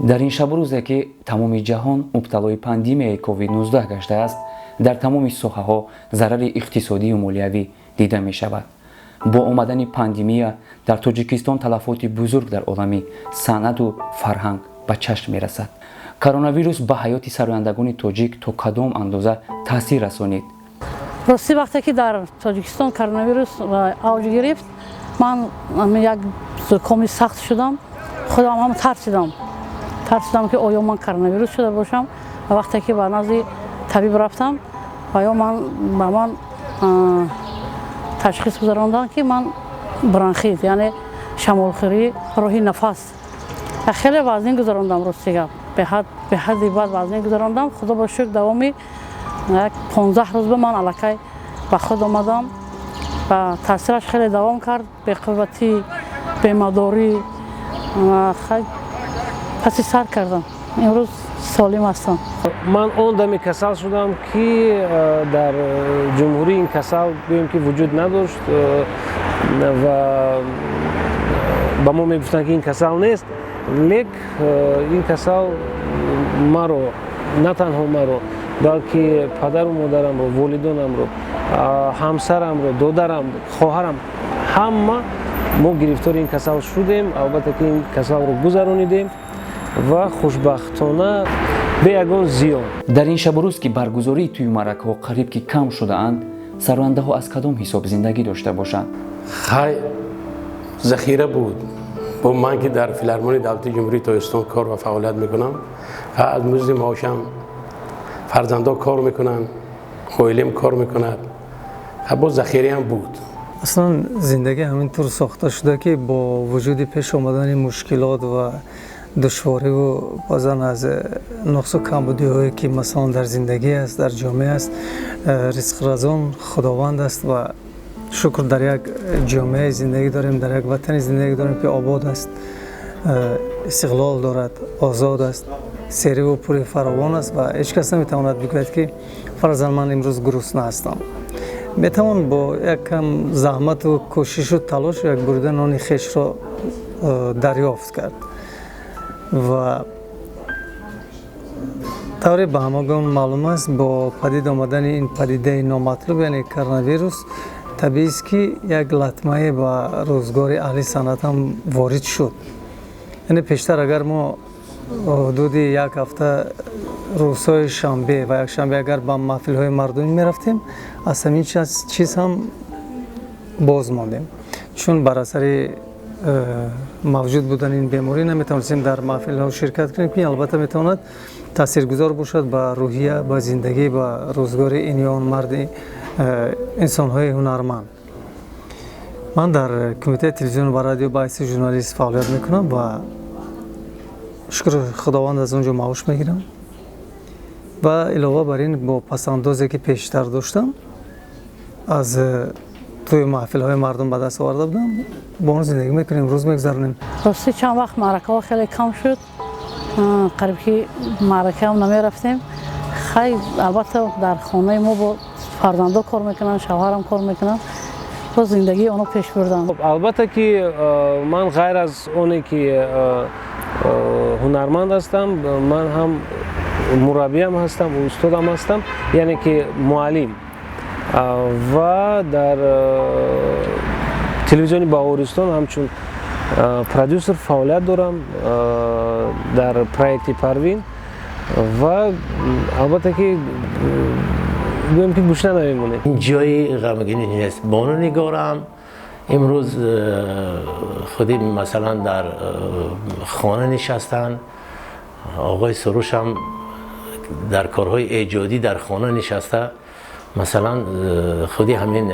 Дар ин шабу рӯзе, ки тамоми ҷаҳон мубталои пандемияи COVID-19 гаштааст, дар тамоми соҳаҳо зарари иқтисодию молиявӣ дида мешавад. Бо омадани пандемия дар Тоҷикистон талафоти бузург дар олами санъату фарҳанг ба чашм мерасад. Коронавирус ба ҳаёти сарояндагони тоҷик то кадом андоза таъсир расонид? Ростӣ, вақте ки дар Тоҷикистон коронавирус авҷ гирифт, ман як зукоми сахт шудам. Худам ҳам тарсидам, тарсидам, ки оё ман коронавирус шуда бошам. Ва вақте ки ба назди табиб рафтам, оё ман ба ман ташхис гузаронданд, ки ман бронхит, яъне шамолхӯрии роҳи нафас. Хеле вазнин гузарондам, рости гап, беҳадди бад вазнин гузарондам. Худо ба шукр, давоми як 15 рӯз ба ман аллакай ба худ омадам ва таъсираш хеле давом кард: беқувватӣ, бемадорӣ. Паси сар кардам, имрӯз солим ҳастам. Ман он даме касал шудам, ки дар ҷумҳурӣ ин касал, гӯем, ки вуҷуд надошт ва ба мо мегуфтанд, ки ин касал нест. Лек ин касал маро, на танҳо маро, балки падару модарамро, волидонамро, ҳамсарамро, додарам, хоҳарам, ҳама мо гирифтори ин касал шудем. Албатта ки ин касалро гузаронидем ва хушбахтона бе ягон зиён. Дар ин шабу рӯз, ки баргузории тӯю маъракаҳо қариб ки кам шудаанд, сарояндаҳо аз кадом ҳисоб зиндагӣ дошта бошанд? Хай, захира буд. Бо ман, ки дар Филармонияи давлатии Ҷумҳурии Тоҷикистон кор ва фаъолият мекунам, аз музди маошам фарзандо кор мекунанд, оилем кор мекунад, боз захираам буд. Аслан зиндагӣ ҳамин тур сохта шуда, ки бо вуҷуди пеш омадани мушкилот ва душвориву баъзан аз нуқсу камбудиҳое, ки масалан дар зиндагӣ аст, дар ҷомеа аст, ризқразон Худованд аст ва шукр, дар як ҷомеаи зиндагӣ дорем, дар як ватани зиндагӣ дорем, ки обод аст, истиқлол дорад, озод аст, сериву пури фаровон аст ва ҳеҷ кас наметавонад бигӯяд, ки фарзан ман имрӯз гурусна ҳастам. Метавон бо як кам заҳмату кӯшишу талош як бурида нони хешро дарёфт кард. Ва тавре ба ҳамагон маълум аст, бо падид омадани ин падидаи номатлуб, яъне коронавирус, табиист, ки як латмае ба рӯзгори аҳли санъат ҳам ворид шуд. Яъне пештар агар мо ҳудуди як ҳафта рӯзҳои шанбе ва якшанбе агар ба маҳфилҳои мардумӣ мерафтем, аз ҳамин чиз ҳам боз мондем, чун бар асари мавҷуд будани ин беморӣ наметавонистем дар маҳфилҳо ширкат кунем, ки албатта метавонад таъсиргузор бошад ба рӯҳия, ба зиндагӣ, ба рӯзгори ин ё он марди инсонҳои ҳунарманд. Ман дар Кумитаи телевизион ва радио ба ҳайси журналист фаъолият мекунам ва шукр Худованд, аз он ҷо маош мегирам ва илова бар ин бо пасандозе, ки пештар доштам, аз тӯи маҳфилҳои мардум ба даст оварда будам, бо он зиндагӣ мекунем, рӯз мегузаронем. Ростӣ, чанд вақт маъракаҳо хеле кам шуд, қариб ки маъракаам намерафтем. Хай, албатта, дар хонаи мо бо фарзандо кор мекунанд, шавҳарам кор мекунанд, бо зиндагии онҳо пеш бурдам. Албатта ки ман ғайр аз оне ки ҳунарманд ҳастам, ман ҳам мураббиам ҳастам, устодам ҳастам, яъне ки муаллим, ва дар телевизиони Баҳористон ҳамчун продюсер фаъолият дорам дар проекти «Парвин». Ва албатта ки гӯем ки гушна намемонем. Ҷои ғамгинӣ нест. Бону Нигорам имрӯз худи масалан дар хона нишастанд, оғои Сурушам дар корҳои эҷодӣ дар хона нишаста, масалан худи ҳамин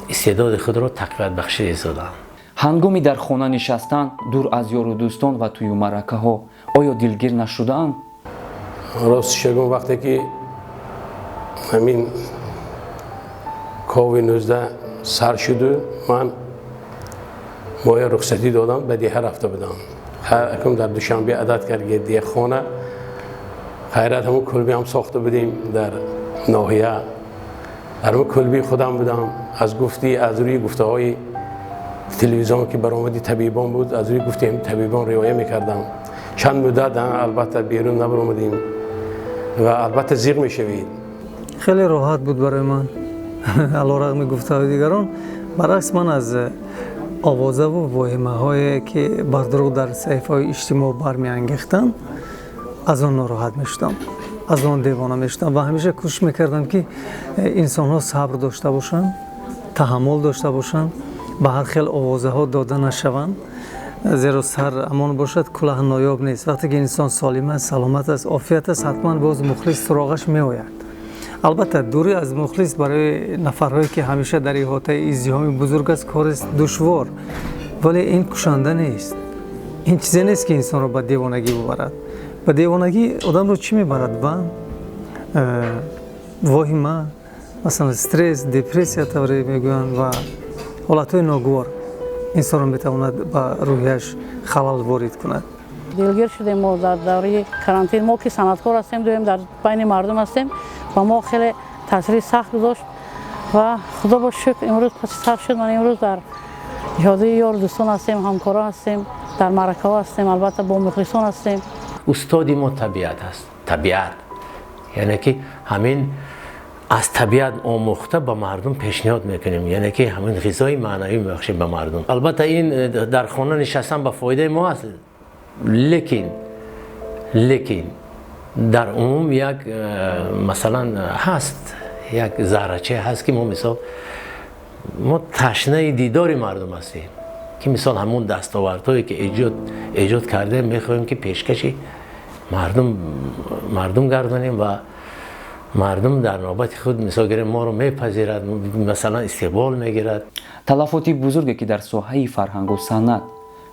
истеъдоди худро тақвият бахшида истоданд. Ҳангоми дар хона нишастан, дур аз ёру дӯстон ва тӯю маъракаҳо, оё дилгир нашудаанд? Ростиш гум, вақте ки ҳамин COVID-19 сар шуду, ман моя рухсатӣ додам, ба деҳа рафта будам. Акун дар Душанбе адад кард деҳхона. Хайрат, ҳамун кулби ҳам сохта будем дар ноҳия, дар ҳамун кулби худам будам. Аз гуфти, аз рӯи гуфтаҳои телевизион, ки баромади табибон буд, аз рӯи гуфти табибон риоя мекардам. Чанд муддат албатта берун набаромадем ва албатта зиқ мешавед. Хеле роҳат буд барои ман, алорағми гуфтаҳои дигарон. Баръакс, ман аз овозаву воҳимаҳое, ки бардурӯғ дар саҳифаҳои иҷтимоъ бармеангехтанд, аз он нороҳат мешудам, аз он девона мешудам ва ҳамеша кӯшиш мекардам, ки инсонҳо сабр дошта бошанд, таҳаммул дошта бошанд, ба ҳар хел овозаҳо дода нашаванд, зеро сар амон бошад, кулоҳ ноёб нест. Вақте ки инсон солим аст, саломат аст, офият аст, ҳатман боз мухлис суроғаш меояд. Албатта, дурӣ аз мухлис барои нафарҳое, ки ҳамеша дар иҳотаи издиҳоми бузург аст, корест душвор, вале ин кушанда нест. Ин чизе нест, ки инсонро ба девонагӣ бубарад. Ба девонагӣ одамро чӣ мебарад? Ба воҳима, масалан, стресс, депрессия тавре мегӯянд, ва ҳолатҳои ногувор инсонро метавонад ба рӯҳияш халал ворид кунад. Дилгир шудем мо дар давраи карантин. Мо ки санъаткор ҳастем, дуем дар байни мардум ҳастем, ба мо хеле таъсири сахт гузошт ва худо бо шукр, имрӯз паси сар шуд. Ман имрӯз дар иҳодаи ёру дӯстон ҳастем, ҳамкорон ҳастем, дар маъракаҳо ҳастем, албатта, бо мухлисон ҳастем. Устоди мо табиат аст. Табиат, яъне ки ҳамин аз табиат омӯхта ба мардум пешниҳод мекунем, яъне ки ҳамин ғизои маънавӣ мебахшем ба мардум. Албатта, ин дар хона нишастан ба фоидаи мо аст, лекин дар умум як масалан ҳаст, як зарраче ҳаст, ки мо, мисол, мо ташнаи дидори мардум ҳастем, ки, мисол, ҳамон дастовардҳое, ки эҷод кардем, мехоҳем, ки пешкаши мардум гардонем ва мардум дар навбати худ, мисол гирем, моро мепазирад, масалан, истиқбол мегирад. Талафоти бузурге, ки дар соҳаи фарҳангу санъат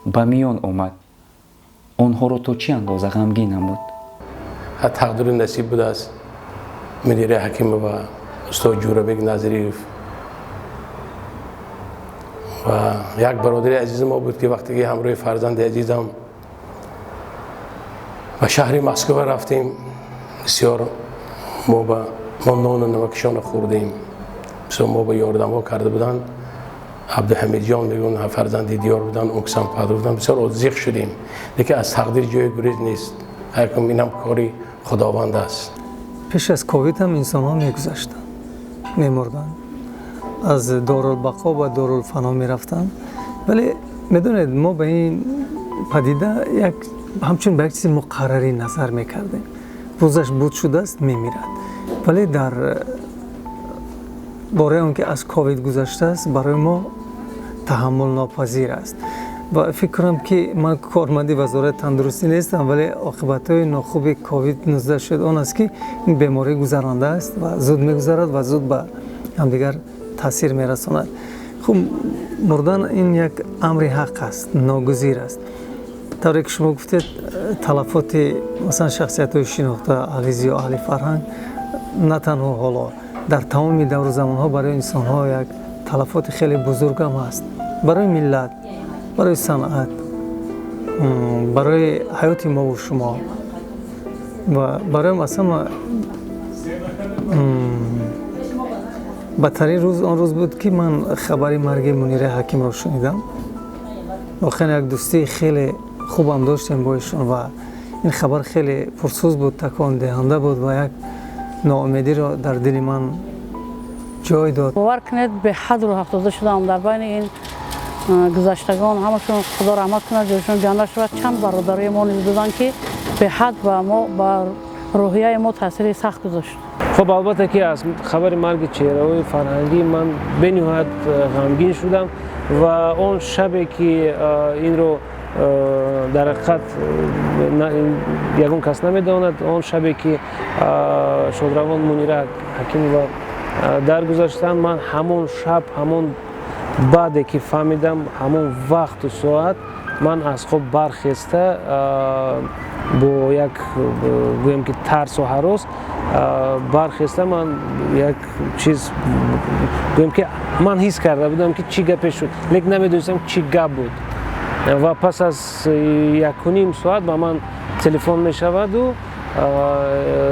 ба миён омад, онҳоро то чӣ андоза ғамгин намуд? Тақдиру насиб будааст, Мунира Ҳакимова, устод Ҷӯрабек Назриев ва як бародари азизи мо буд, ки вақте ки ҳамроҳи фарзанди азизам ба шаҳри Москва рафтем, бисёр мо ба мо нону намакшона хӯрдем, бисёр мо ба ёрдамҳо карда буданд. Абдуҳамидҷон мегӯн, фарзанди диёр буданд, он падар буданд. Бисёр зиқ шудем, лекин аз тақдир ҷои гурез нест. Ҳайкум, инам кори Худованд аст. Пеш аз ковид ҳам инсонҳо мегузаштанд, мемурданд, аз дорулбақо ба дорулфано мерафтанд, вале медонед, мо ба ин падида як ҳамчун ба як чизи муқаррарӣ назар мекардем: рӯзаш буд шудааст, мемирад. Вале дар бораи он ки аз ковид гузаштааст, барои мо таҳаммулнопазир аст. Ва фикр кунам, ки ман корманди Вазорати тандурустӣ нестам, вале оқибатҳои нохуби ковид-19 шуд он аст, ки ин беморӣ гузаранда аст ва зуд мегузарад ва зуд ба ҳамдигар таъсир мерасонад. Хуб, мурдан ин як амри ҳақ аст, ногузир аст. Тавре ки шумо гуфтед, талафоти, масалан, шахсиятҳои шинохта, аҳли зиё, аҳли фарҳанг на танҳо ҳоло, дар тамоми давру замонҳо барои инсонҳо як талафоти хеле бузургам ҳаст, барои миллат, барои санъат, барои ҳаёти мову шумо. Ва бароям аз ҳама бадтарин рӯз он рӯз буд, ки ман хабари марги Мунираи Ҳакимро шунидам. Воқеан, як дӯстии хеле хубам доштем бо ишон ва ин хабар хеле пурсӯз буд, такондиҳанда буд ва як ноумедиро дар дили ман ҷой дод. Бовар кунед, беҳад рӯҳафтода шудам дар байни ин гузаштагон. Ҳамашон Худо раҳмат кунад, ҷойшон ҷаннат шавад. Чанд бародарои мо низ буданд, ки беҳад ба мо, ба рӯҳияи мо таъсири сахт гузошт. Хуб, албатта, ки аз хабари марги чеҳраҳои фарҳангӣ ман бениҳоят ғамгин шудам ва он шабе, ки инро дар ҳақиқат ягон кас намедонад, он шабе, ки шодравон Мунира Ҳакимова даргузаштанд, ман ҳамон шаб, ҳамон баъде ки фаҳмидам, ҳамон вақту соат ман аз хоб бархеста, бо як, гӯем ки, тарсу ҳарос бархеста, ман як чиз, гӯем ки, ман ҳис карда будам, ки чӣ гапе шуд, лекин намедонистам, чӣ гап буд. Ва пас аз 1,5 соат ба ман телефон мешаваду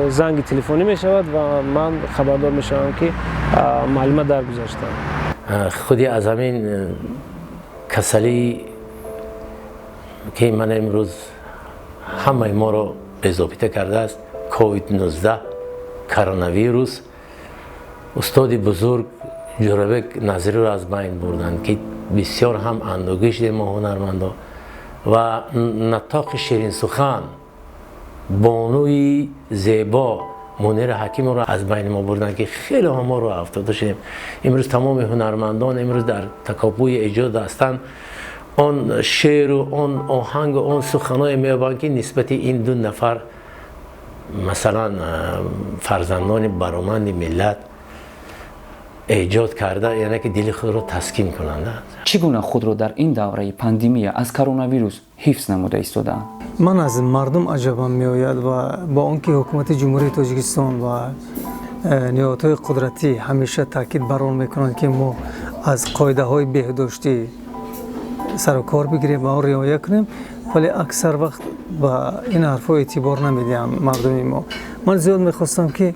занги телефонӣ мешавад ва ман хабардор мешавам, ки муаллима даргузаштанд. Худи аз ҳамин касалӣ, ки ман имрӯз Ҳамаи моро безобита кардааст. Ковид-19, коронавирус. Устоди бузург Ҷӯрабек Назириро аз байн бурданд, ки бисёр ҳам андӯгӣ шудем мо ҳунармандо, ва натоқи ширинсухан, бонуи зебо Мунира Ҳакимовро аз байни мо бурданд, ки хеле ҳам моро афтода шудем. Имрӯз тамоми ҳунармандон имрӯз дар такопӯи эҷод ҳастанд. Он шеъру он оҳангу он суханое меёбанд, ки нисбати ин ду нафар, масалан, фарзандони бароманди миллат эҷод карда, яъне ки дили худро таскин кунанд. Чӣ гуна худро дар ин давраи пандемия аз коронавирус ҳифз намуда истодаанд? Ман аз мардум аҷабам меояд ва бо он ки ҳукумати Ҷумҳурии Тоҷикистон ва ниҳодҳои қудратӣ ҳамеша таъкид бар он мекунанд, ки мо аз қоидаҳои беҳдоштӣ сару кор бигирем ва он риоя кунем, вале аксар вақт ба ин ҳарфҳо эътибор намедиҳанд мардуми мо. Ман зиёд мехостам, ки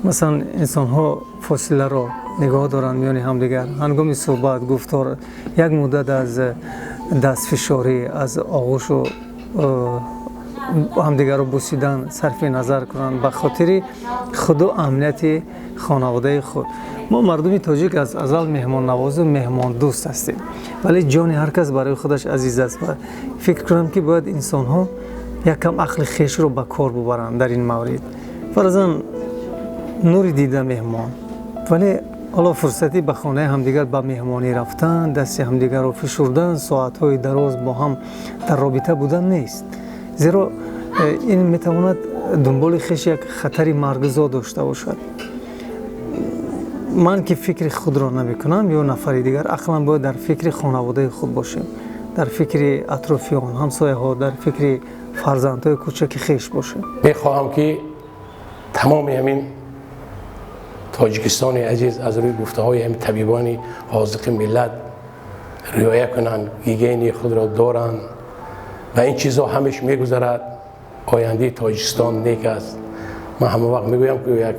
масалан инсонҳо фосиларо нигоҳ доранд миёни ҳамдигар, ҳангоми суҳбат, гуфтор як муддат аз дастфишорӣ, аз оғӯшу ҳамдигарро бусидан сарфи назар кунанд ба хотири худу амнияти хонаводаи худ. Мо мардуми тоҷик аз азал меҳмоннавозу меҳмондӯст ҳастем, вале ҷони ҳар кас барои худаш азиз аст ва фикр кунам, ки бояд инсонҳо якам ақли хешро ба кор бубаранд дар ин маврид. Фарзан, нури дида меҳмон, вале ҳоло фурсатӣ ба хонаи ҳамдигар ба меҳмонӣ рафтан, дасти ҳамдигарро фишурдан, соатҳои дароз бо ҳам дар робита будан нест, зеро ин метавонад дунболи хеш як хатари маргзо дошта бошад. Ман ки фикри худро намекунам ё нафари дигар, ақлан бояд дар фикри хонаводаи худ бошем, дар фикри атрофиён, ҳамсояҳо, дар фикри фарзандҳои кӯчаки хеш бошем. Мехоҳам, ки тамоми ҳамин Тоҷикистони азиз аз рӯи гуфтаҳои ҳамин табибони ҳозиқи миллат риоя кунанд, гигиенаи худро доранд ва ин чизҳо ҳамеш мегузарад. Ояндаи Тоҷикистон нек аст. Ман ҳама вақт мегӯям, ки як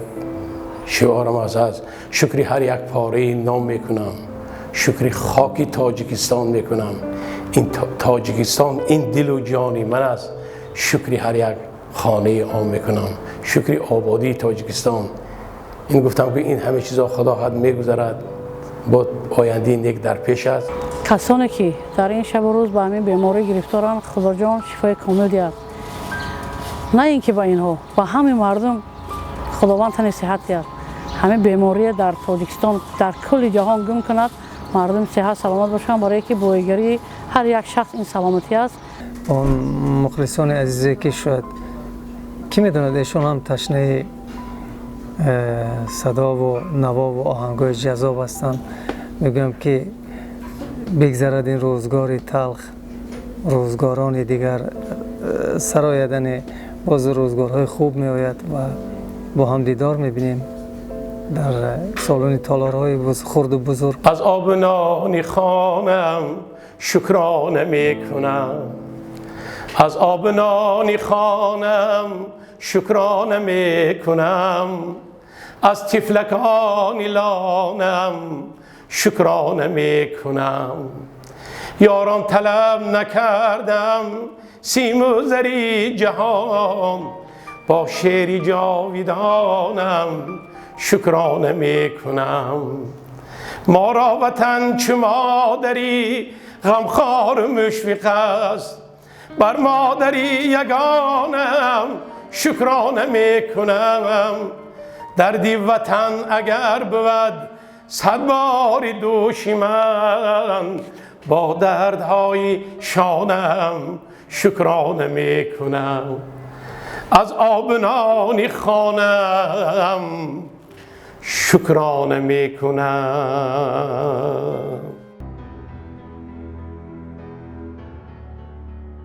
шиорам аст: шукри ҳар як пораи нон мекунам, шукри хоки Тоҷикистон мекунам. Ин Тоҷикистон ин дилу ҷони ман аст. Шукри ҳар як хонаи он мекунам, шукри ободии Тоҷикистон. Ин гуфтам, ки ин ҳама чизо худо хоҳад мегузарад, бо ояндаи нек дар пеш аст. Касоне ки дар ин шабу рӯз ба ҳамин беморӣ гирифторанд, Худоҷон шифои комил диҳад. На ин ки ба инҳо, ба ҳамаи мардум Худованд тани сиҳат диҳад. Ҳамин беморие дар Тоҷикистон, дар кулли ҷаҳон гум кунад, мардум сиҳат саломат бошанд, барое ки боигарии ҳар як шахс ин саломатӣ аст. Он мухлисони азизе, ки шояд, кӣ медонад, эшон ҳам ташнаи садову навову оҳангҳои ҷаззоб ҳастанд, мегӯям, ки бигзарад ин рӯзгори талх, рӯзгорони дигар сароядани боз рӯзгорҳои хуб меояд ва бо ҳам дидор мебинем дар солони толорҳои хурду бузург. Аз обу нони хонам шукрона мекунам, аз обу нони хонам шукрона мекунам, аз тифлакони лонам шукрона мекунам. Ёрон, талаб накардам симу зари ҷаҳон, бо шеъри ҷовидонам шукрона мекунам. Моро ватан чу модари ғамхору мушфиқ аст, бар модари ягонам шукрона мекунам. Дарди ватан агар бувад сад бори дӯши ман, бо дардҳои шонам шукрона мекунам. Аз обу нони хонам шукрона мекунам.